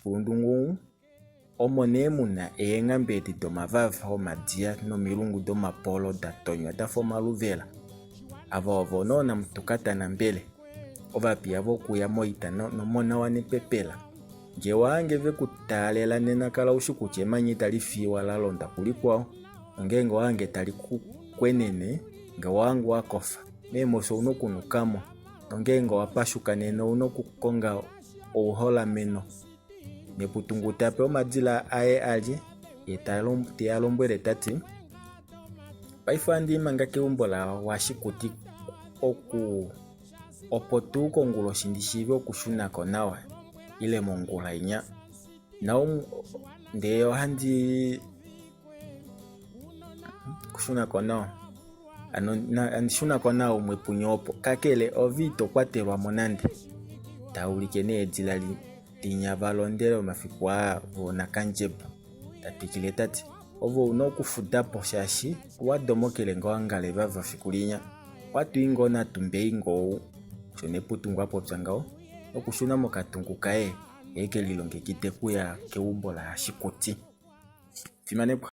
Moshikulundungu omo nee mu na eenghambe edi domavava omadiya nomilungu domapolo da tonywa da fa omaluvela. Ava ovo noonamutuka tanambele, ovapiya vokuya moita nomona waNepepela. Nge wa hange ve ku taalela nena kala u shi kutya emanya itali fiiwa la londa kulikwao, nongeenge owa hange tali ku kwenene, nge owa hange wa kofa, meemofi ou na okunuka mo, nongeenge owa pashuka nena ou na okukonga ouholameno. Neputungu ta pe omadila aye a lye, ye te a lombwele ta ti, Paife ohandi i manga keumbo laWashikuti oku opo tuu konguloshi ndi shiive okushuna ko nawa ile mongula inya. Ndee ohandi kushuna ko nawa ano handi shuna ko nawa umwe punye opo kakele ove ito kwatelwa mo nande. Ta ulike nee edila linya va londele omafiku aa voonakandjebo. Ta twikile ta ti ove ouna okufuda po shaashi owa domokele ngoo angalevava fiku linya. Ohatu i ngoo natumbei ngoo ou, osho Neputungu a popya ngaho nokushuna mokatungu kaye e ke lilongekide okuya keumbo laHashikuti. Fimanekwa.